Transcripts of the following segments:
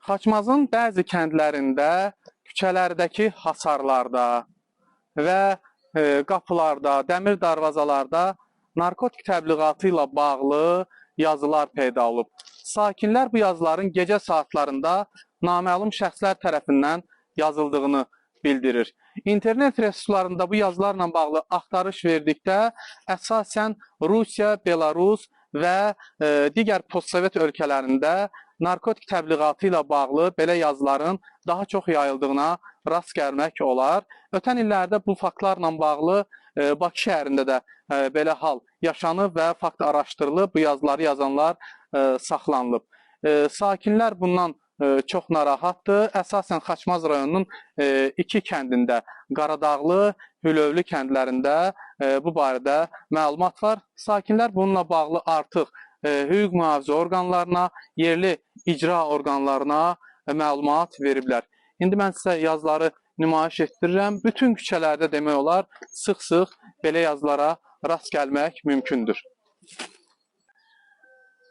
Xaçmazın bəzi kəndlərində, küçələrdəki hasarlarda və qapılarda, dəmir darvazalarda narkotik təbliğatı ilə bağlı yazılar peyda olub. Sakinlər bu yazıların gecə saatlarında naməlum şəxslər tərəfindən yazıldığını bildirir. İnternet resurslarında bu yazılarla bağlı axtarış verdikdə əsasən Rusiya, Belarus və digər postsovet ölkələrində narkotik təbliğatı ilə bağlı belə yazıların daha çox yayıldığına rast gəlmək olar. Ötən illərdə bu faktlarla bağlı Bakı şəhərində də belə hal yaşanıb və fakt araşdırılıb, bu yazıları yazanlar saxlanılıb. Sakinlər bundan çox narahatdır. Əsasən Xaçmaz rayonunun iki kəndində, Qaradağlı, Hülövlü kəndlərində bu barədə məlumat var. Sakinlər bununla bağlı artıq hüquq mühafizə orqanlarına, yerli icra orqanlarına məlumat veriblər. İndi mən sizə yazıları nümayiş etdirirəm. Bütün küçələrdə demək olar sıx-sıx belə yazılara rast gəlmək mümkündür.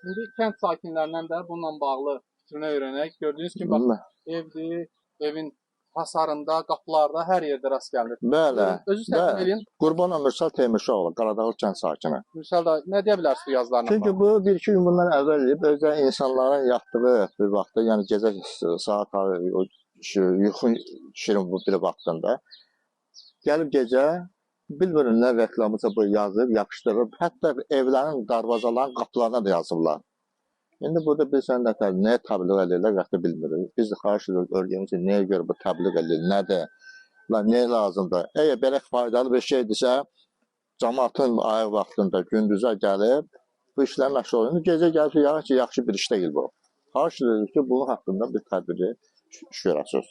İndi kənd sakinlərindən də bununla bağlı fikrini öyrənək. Gördüyünüz kimi bax, evdir, evin hasarında, qapılarda, hər yerdə rast gəlinir. Bəli. Özünüz təqdim eləyin. Qurbanov Mürsəl Teymurşoğlu, Qaradağlı kənd sakini. Mürsəl dayı, nə deyə bilərsiniz bu yazılarla Çünki bağlı? bu bir-iki gün bundan əvvəl eləyib, özə insanların yatdığı bir vaxtda, yəni gecə saat o yuxu şirin bu bir vaxtında gəlib gecə bilmirəm nə reklamısa bu yazıb, yapışdırıb, hətta evlərin darvazalarının qapılarına da yazıblar. İndi burada bilirsən nətər, nəyə təbliğ edirlər, hətta bilmirik. Biz də xahiş edirik, öyrənmişik nəyə görə bu təbliğ edilir, nədir, la, nəyə lazımdır. Əgər belə faydalı bir şeydirsə, camaatın ayıq vaxtında gündüzə gəlib bu işlə məşğul olur. İndi gecə gəlib ki, yaxşı, yaxşı bir iş deyil bu. Xahiş edirik ki, bunun haqqında bir tədbiri iş görəsiniz.